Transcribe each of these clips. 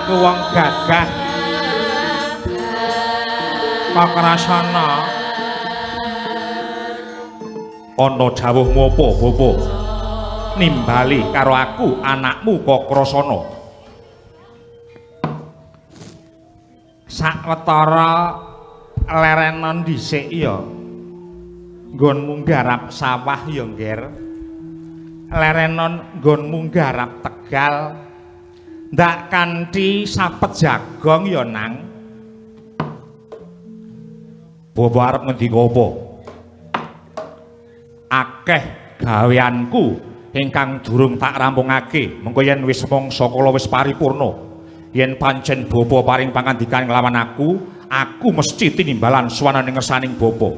Anakku wong gagah Kakrasana. Ana dawuhmu apa, Bapa? Nimbali karo aku anakmu Kakrasana. Sawetara lerena dhisik ya. Nggonmu nggarap sawah ya, Ngger. Lerena nggonmu nggarap tegal. Ndak kanthi sapet jagong ya, Nang. Bapa arep ngendika apa? Akeh gaweanku ingkang durung tak rampungake. Mengko yen wis mangsa kala wis paripurna, yen pancen bapa paring pangandikan nglawan aku, aku mesti tinimbalan suwanane ngersaning bapa.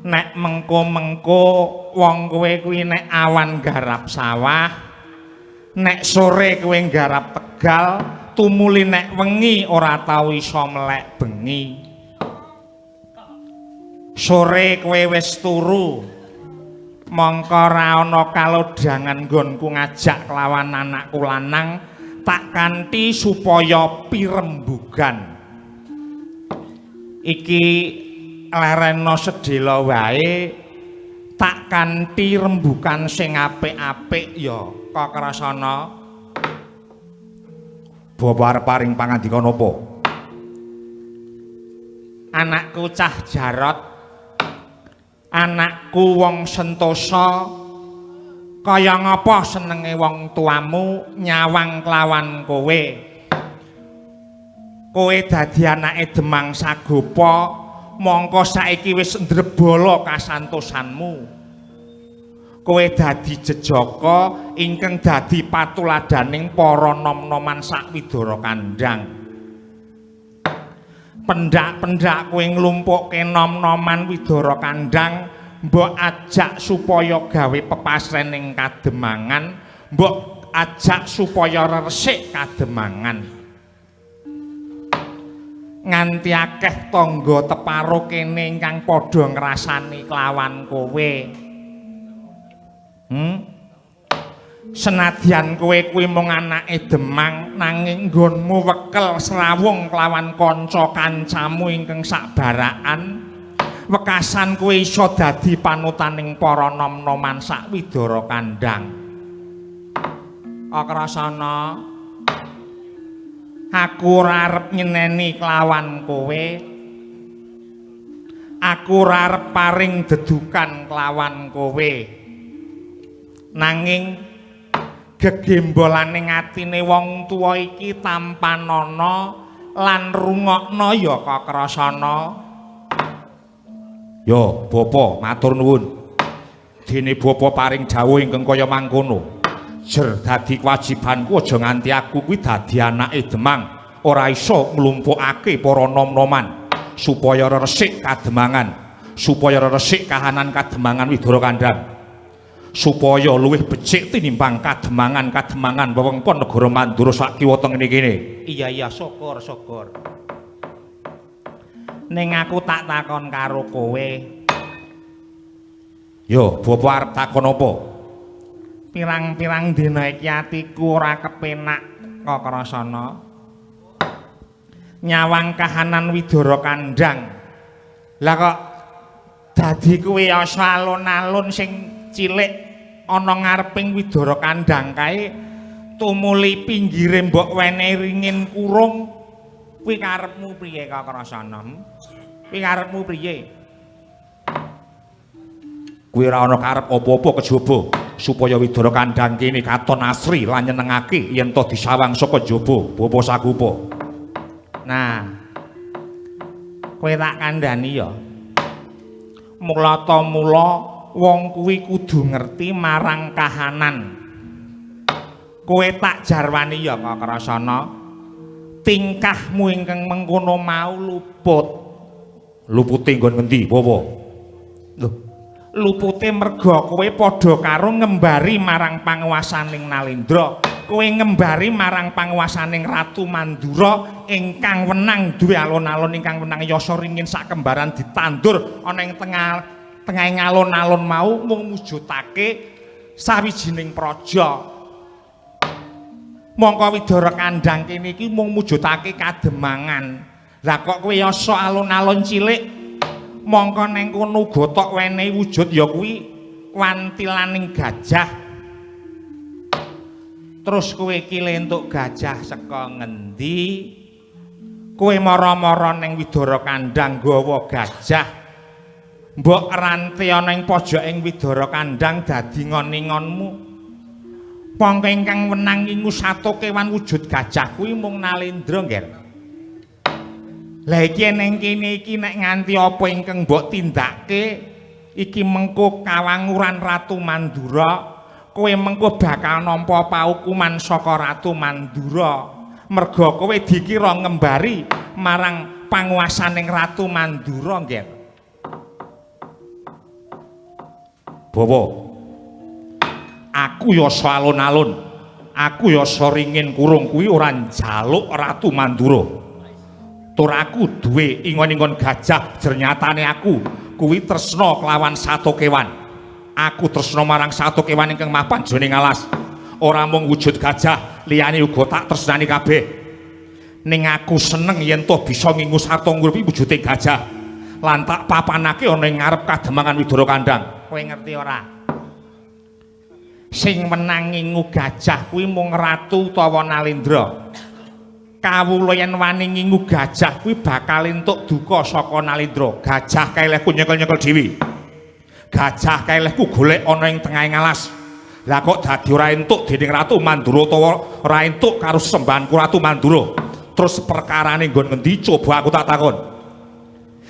Nek mengko-mengko wong kowe kuwi nek awan garap sawah, nek sore kowe garap tegal, tumuli nek wengi ora tau iso melek bengi. Sore kowe wis turu, mongko ora ana kalodhangan nggonku ngajak kelawan anakku lanang tak kanthi supaya pirembugan. Iki lerena sedhela wae tak kanthi rembukan sing apik-apik ya, Kakrasana. Bapa arep paring pangandika napa? Anakku cah Jarot, anakku wong sentosa, kaya ngapa senenge wong tuamu nyawang kelawan kowe. Kowe dadi anake Demang Sagopa, mongko saiki wis ndrebala kasantosanmu. Kowe dadi jejaka ingkang dadi patuladaning para nom-noman sakwidara kandhang. Pendak-pendak kowe nglumpukke nom-noman widara kandhang, mbok ajak supaya gawe pepasren ing kademangan, mbok ajak supaya resik kademangan. Nganti akeh tangga teparo kene ingkang padha ngrasani kelawan kowe. Senadyan kowe kuwi mung anake Demang, nanging nggonmu wekel srawung kelawan kanca kancamu ingkang sakbarakan, wekasan kowe iso dadi panutaning para nom-noman sakwidara kandhang. Akrasana, aku ora arep nyeneni kelawan kowe. Aku ora arep paring dedukan kelawan kowe. Nanging gegembolane atine wong tuwa iki tampanana lan rungokna ya, Kakrasana. Ya, Bapa, matur nuwun. Dene bapa paring dawuh ingkang kaya mangkono. Jer dadi kewajibanku aja nganti aku kuwi dadi anake Demang ora iso nglumpukake para nom-noman supaya resik kademangan, supaya resik kahanan kademangan Widara Kandhang, supaya luwih becik tinimbang kademangan-kademangan wewengkon negara Mandura sak kiwa tengene kene. Iya iya, syukur syukur. Ning aku tak takon karo kowe. Yo, bapa arep takon apa? Pirang-pirang dina iki atiku ora kepenak, Kakrasana. Nyawang kahanan Widara Kandhang. Lah kok dadi kuwi asa alun-alun sing cilik ana ngareping Widara Kandhang kae, tumuli pinggire mbok wenehi ringin kurung. Kuwi karepmu piye, Kakrasana? Kuwi karepmu piye? Kuwi ora ana karep apa-apa kejaba supaya Widara Kandhang kene katon asri lan nyenengake yen to disawang saka njaba, Bapa Sagopa. Nah, kowe tak kandhani ya. Mula ta mula wong kuwi kudu ngerti marang kahanan. Kowe tak jarwani ya, Kakrasana. Tingkahmu ingkang mengkono mau luput. Lupute nggon ngendi, Bapa? Lho, lupute merga kowe padha karo ngembari marang panguwasaning Nalendra. Kowe ngembari marang panguwasaning Ratu Mandura ingkang wenang duwe alun-alun, ingkang wenang yasa ringin sak kembaran ditandur ana ing tengah tengahing alun-alun mau mung mujudake sawijining praja. Mongko Widara Kandhang kene iki mung mujudake kademangan. Lah kok kowe yasa alun-alun cilik mongko neng kono uga tok wenehi wujud ya kuwi wantilaning gajah. Terus kowe iki lentuk gajah saka ngendi? Kowe mara-mara ning Widara Kandhang gawa gajah. Mbok rante ana ing pojoking Widara Kandhang dadi ngon-ngonmu. Mongko ingkang wenang ngingu sato kewan wujud gajah kuwi mung Nalendra, Ngger. Lah iki ning kene iki nek nganti apa ingkang mbok tindake iki mengko kawanguran Ratu Mandura, kowe mengko bakal nampa paukuman saka Ratu Mandura. Merga kowe dikira ngembari marang panguwasaning Ratu Mandura, Ngger. Bawa, aku yasa alun-alun, aku yasa ringin kurung kuwi ora njaluk Ratu Mandura. Tur aku duwe ingon-ingon gajah, jernyatane aku kuwi tresna kelawan sato kewan. Aku tresna marang sato kewan ingkang mapan jroning alas. Ora mung wujud gajah, liyane uga tak tresnani kabeh. Ning aku seneng yen to bisa ngingu sarta nguripi wujude gajah. Lan tak papanake ana ing ngarep kademangan Widara Kandhang. Kowe ngerti ora? Sing menang ngingu gajah kuwi mung ratu utawa Nalendra. Kawula yen wani ngingu gajah kuwi bakal entuk duka saka Nalendra. Gajah kaelehku nyekel-nyekel dhewe. Gajah kaelehku golek ana ing tengahing alas. Lah kok dadi ora entuk dening Ratu Mandura utawa ora entuk karo sesembahanku Ratu Mandura. Terus perkarane nggon ngendi coba aku tak takon.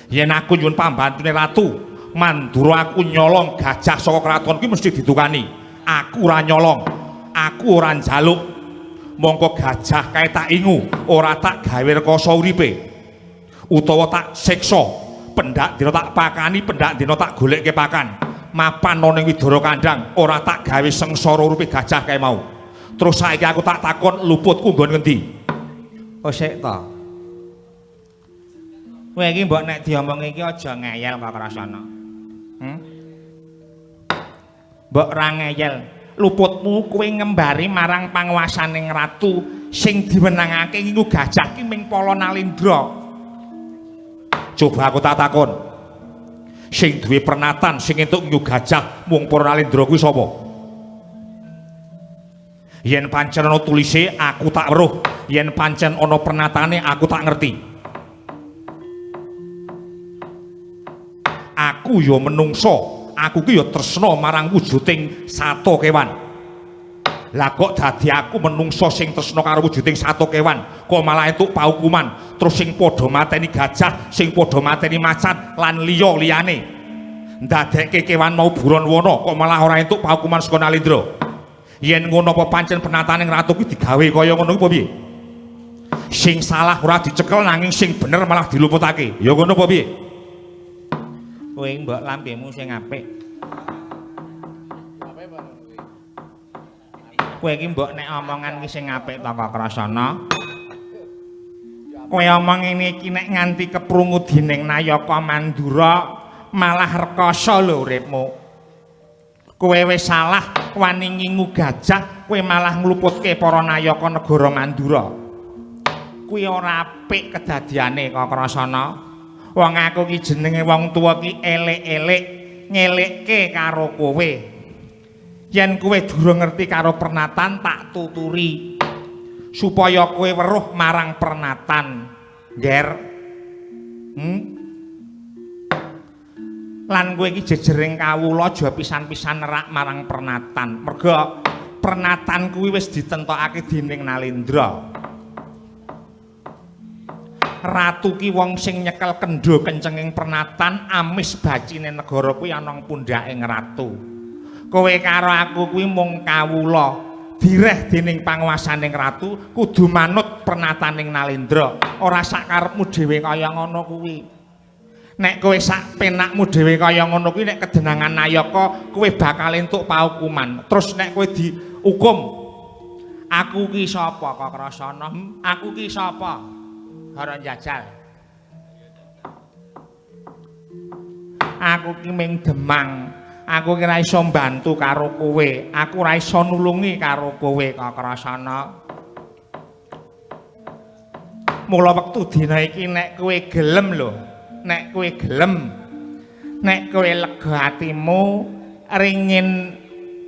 Yen aku nyuwun pambantune Ratu Mandura, aku nyolong gajah saka kraton kuwi mesti didukani. Aku ora nyolong, aku ora njaluk. Mongko gajah kae tak ingu, ora tak gawe rekoso uripe. Utawa tak siksa, pendak dina tak pakani, pendak dina tak golekke pakan. Mapan ana ning Widara Kandhang, ora tak gawe sengsara uripe gajah kae mau. Terus saiki aku tak takon luputku nggon ngendi? Oh sik to. Kowe iki mbok nek diomongi iki aja ngeyel kok krasana. Mbok ora ngeyel. Luputmu kowe ngembari marang panguwasaning ratu sing diwenangake ngingu gajah ki ming Pala Nalendra. Coba aku tak takon. Sing duwe pernatan sing entuk ngingu gajah mung Para Nalendra kuwi sapa? Yen pancen ana tulise aku tak weruh, yen pancen ana pernatane aku tak ngerti. Aku ya menungso, aku ki ya tresna marang wujuding sato kewan. Lah kok dadi aku menungso sing tresna karo wujuding sato kewan, kok malah entuk paukuman, terus sing padha mateni gajah, sing padha mateni macan lan liya-liyane. Ndadekke kewan mau buron wana kok malah ora entuk paukuman saka Nalendra. Yen ngono apa pancen penataning ratu kuwi digawe kaya ngono kuwi apa piye? Sing salah ora dicekel nanging sing bener malah diluputake. Ya ngono apa piye? Kowe mbok lambemu sing apik. Kowe iki mbok nek omongan iki sing apik to kok krasana. Kowe omong ngene iki nek nganti keprungu dening Nayaka Mandura malah rekoso lho uripmu. Kowe wis salah wani ngingu gajah, kowe malah ngluputke para nayaka negara Mandura. Kuwi ora apik kedadiane kok krasana. Wong aku ki jenenge wong tuwa ki elek-elek ngelekke karo kowe. Yen kowe durung ngerti karo pernatan tak tuturi supaya kowe weruh marang pernatan, Ngger. Lan kowe iki jejering kawula aja pisan-pisan nerak marang pernatan. Merga pernatan kuwi wis ditentokake dening Nalendra. Ratu ki wong sing nyekel kendho kencenging pernatan amis bacine negara kuwi ana ing pundhaking ratu. Kowe karo aku kuwi mung kawula direh dening panguwasaning ratu kudu manut pernataning Nalendra. Ora sak karepmu dhewe kaya ngono kuwi. Nek kowe sak penakmu dhewe kaya ngono kuwi nek kedenangan nayaka kowe bakal entuk paukuman. Terus nek kowe dihukum, aku ki sapa kok krasana? Aku ki sapa? Ora njajal. Aku ki ming demang. Aku ki ora iso mbantu karo kowe. Aku ora iso nulungi karo kowe kok krasana. Mula wektu dina iki nek kowe gelem lho, nek kowe gelem, nek kowe lega atimu, ringin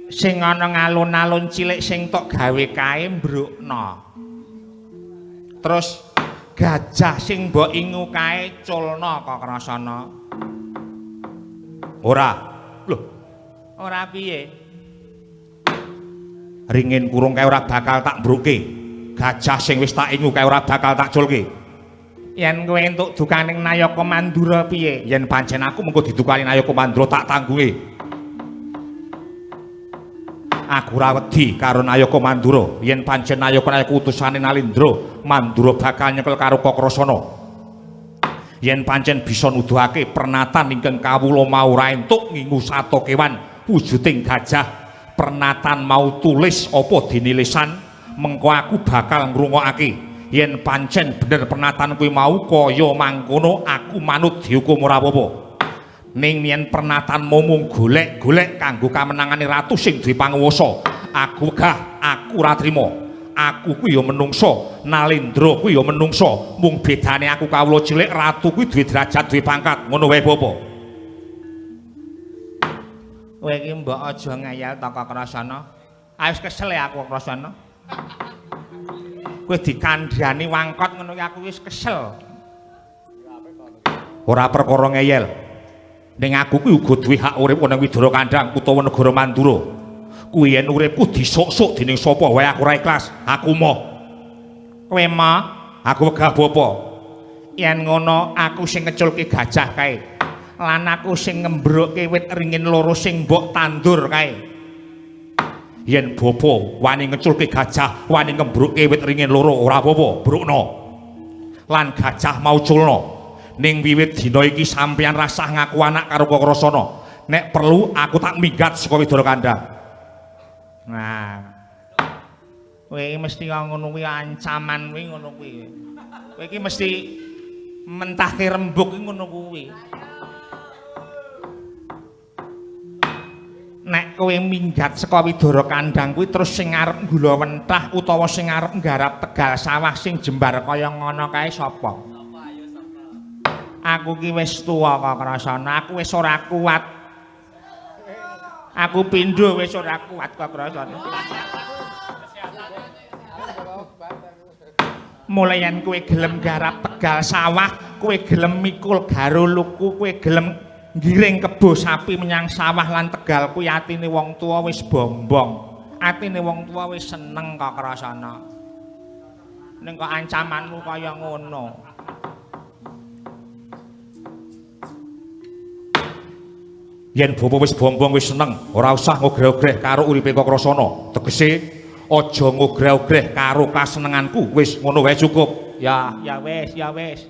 sing ana ngalun-alun cilik sing tok gawe kae mbrukna. Terus gajah sing mbok ingu kae culna kok krasana. Ora. Lho, ora piye? Ringin kurung kae ora bakal tak mbrukke. Gajah sing wis tak ingu kae ora bakal tak culke. Yen kowe entuk dukaning Nayaka Mandura piye? Yen pancen aku mengko didukani Nayaka Mandura tak tanggunge. Aku ora wedi karo Nayaka Mandura. Yen pancen Nayaka utusane Nalindra, Mandura bakal nyekel karo Kakrasana. Yen pancen bisa nuduhake pernatan ingkang kawula mau ora entuk ngingu sato kewan wujuding gajah, pernatan mau tulis apa dene lisan, mengko aku bakal ngrungokake. Yen pancen bener pernatan kuwi mau kaya mangkono, aku manut dihukum ora apa-apa. Ning yen pernatanmu mung golek-golek kanggo kamenangane ratu sing duwe panguwasa, aku wegah, aku ora trima. Aku kuwi ya menungsa, Nalindra kuwi ya menungsa, mung bedane aku kawula cilik, ratu kuwi duwe derajat, duwe pangkat. Ngono wae bapa. Kowe iki mbok aja ngeyel to Kakrasana. Ah wis kesel ya aku Kakrasana. Kowe dikandhani wangkot ngono ki aku wis kesel. Ora perkara ngeyel. Ning aku kuwi uga duwe hak urip ana Widara Kandhang utawa negara Mandura. Kuwi yen uripku disuk-suk dening sapa wae aku ora ikhlas. Aku moh. Kowe moh? Aku wegah bapa. Yen ngono aku sing ngeculke gajah kae. Lan aku sing ngembrukke wit ringin loro sing mbok tandur kae. Yen bapa wani ngeculke gajah, wani ngembrukke wit ringin loro ora apa-apa, brukno. Lan gajah mau culna. Ning wiwit dina iki sampeyan rasah ngaku anak karo Kakrasana. Nek perlu aku tak minggat saka Widara Kandhang. Nah. Kowe iki mesti ngono kuwi ancaman kuwi ngono kuwi. Kowe iki mesti mentahke rembug iki ngono kuwi. Nek kowe minggat saka Widara Kandhang kuwi terus sing arep nggula wentah utawa sing arep nggarap tegal sawah sing jembar kaya ngono kae sapa? Aku ki wis tuwa Kakrasana, aku wis ora kuat. Aku pindho wis ora kuat Kakrasana. Mulai yen kowe gelem garap tegal sawah, kowe gelem mikul garo luku, kowe gelem ngiring kebo sapi menyang sawah lan tegal kuwi atine wong tuwa wis bombong. Atine wong tuwa wis seneng Kakrasana. Ning kok ancamanmu kaya ngono. Yen bapa wis bombong wis seneng, ora usah ngogreh-ogreh karo uripe Kakrasana. Tegese aja ngogreh-ogreh karo kasenenganku, wis ngono wae cukup. Ya, ya wis, ya wis.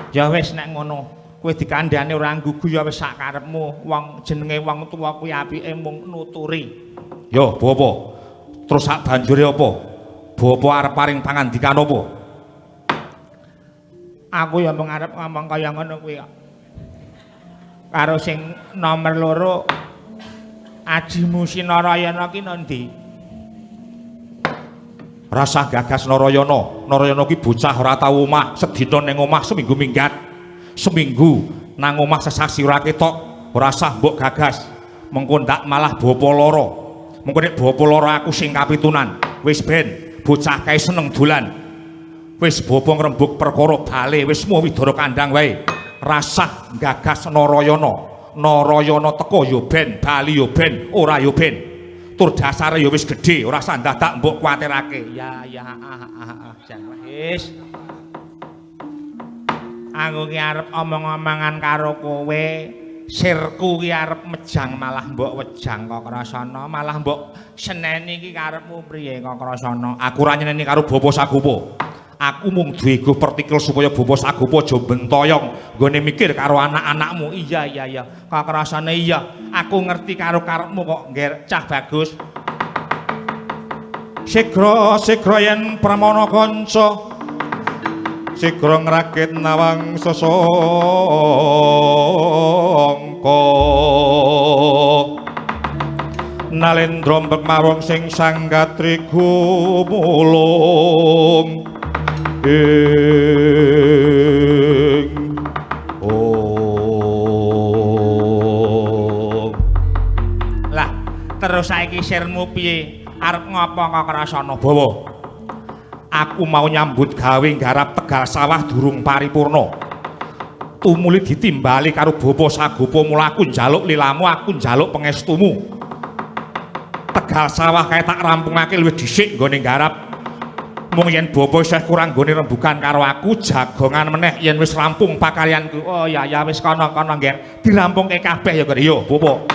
Ya wis nek ngono, kowe dikandhane ora nggugu ya wis sak karepmu. Wong jenenge wong tuwa kuwi apike mung nuturi. Yo, bapa. Terus sak banjure apa? Bapa arep paring pangandikan apa? Aku ya mung arep ngomong kaya ngono kuwi kok. Karo sing nomor loro ajimu Sinarayana ki nang ndi? Rasah gagas Narayana. Narayana ki bocah ora tau omah, sedina ning omah seminggu minggat. Seminggu nang omah sesasi ora ketok, ora sah mbok gagas. Mengko ndak malah bapa lara. Mengko nek bapa lara aku sing kapitunan. Wis ben, bocah kae seneng dolan. Wis bapa ngrembug perkara bale, wis muh Widara Kandhang wae. Rasah gagas Narayana. Narayana teka ya ben, bali ya ben, ora ya ben. Tur dasare ya wis gedhe, ora usah dadak mbok kuwatirake. Ya ya ah ah ah jan wis. Aku ki arep omong-omongan karo kowe, sirku ki arep mejang malah mbok wejang Kakrasana, malah mbok seneni ki karepmu priye Kakrasana? Aku ora nyeneni karo bapa Sagopa. Aku mung duwe ego pertikul supaya bapa Sagopa aja bentoyong nggone mikir karo anak-anakmu. Iya iya iya, Kakrasana iya. Aku ngerti karo karepmu kok, ngger cah bagus. Sigra sigra yen pramana kanca, sigra ngrakit nawang sesangka. Nalendra mbekmawong sing sanggatri gumulung ing om. Lah, terus saiki sirmu piye? Arep ngopo kok krasana? Bawa. Aku mau nyambut gawe nggarap tegal sawah durung paripurna. Tumuli ditimbali karo Bapa Sagopa, mula aku njaluk lilamu, aku njaluk pangestumu. Tegal sawah kae tak rampungake luwih dhisik nggone nggarap. Mung yen bapa isih kurang nggone rembugan karo aku, jagongan meneh yen wis rampung pakaryanku. Oh ya ya wis kono-kono, Nger. Dirampungke kabeh ya, Nger. Iya, Bapa.